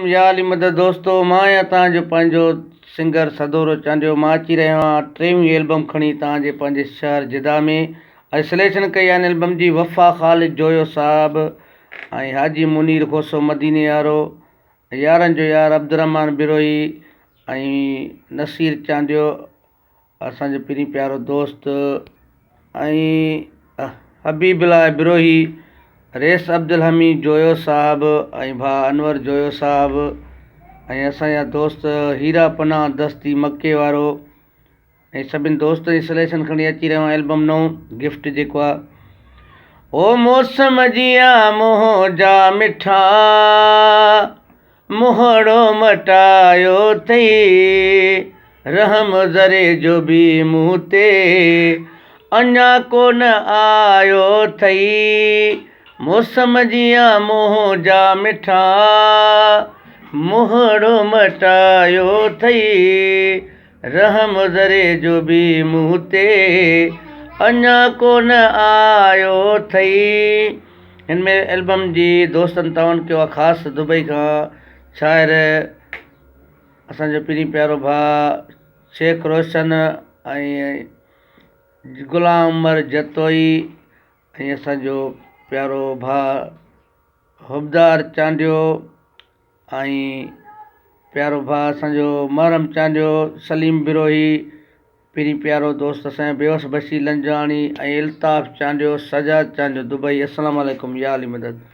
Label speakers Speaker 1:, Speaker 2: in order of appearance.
Speaker 1: يا علي مدد دوستو مان آهيان توهان جو پنهنجو سنگر سدورو چانڊيو مان اچي رهيو آهيان ٽيويهين البم کڻي توهان جي پنهنجي شهر جدا ۾ ۽ سليڪشن ڪئي آهي البم جي وفا خالد جويو صاحب ۽ حاجي منير کوسو مديني وارو يارن جو يار عبدالرحمان بروهي ۽ نصير چانڊيو اسان جو پرين پيارو دوست ۽ حبيب الله بروهي، رئيس عبدالحميد جويو صاحب ۽ ڀاء انور جويو صاحب ۽ اسان جا دوست هيرا پناهه دستي مڪي وارو ۽ سڀني دوستن جي سليڪشن کڻي اچي رهيو آهيان البم نئون گفٽ جيڪو آهي او موسم جيان منهنجا مٺا منهڙو مٽايو اٿئي، رحم ذري جو به مون تي اڃا ڪونه آيو اٿئي. موسم جيان منهنجا مٺا، منهڙو مٽايو اٿئي، رحم ذري جو به مون تي اڃا ڪونه آيو اٿئي. هن ۾ البم جي دوستن تعاون ڪيو آهي خاص دبئي کان شاعر اسان جو پرين پيارو ڀاء شيخ روشن ۽ غلام عمر جتوئي ۽ اسان جو پيارو ڀاء حبدار چانڊيو ۽ پيارو ڀاء اسان جو محرم چانڊيو، سليم بروهي، پرين پيارو دوست اسان جو بيوس بشير لنجاڻي ۽ الطاف چانڊيو، سجاد چانڊيو دبئي السلام عليڪم يا علي مدد.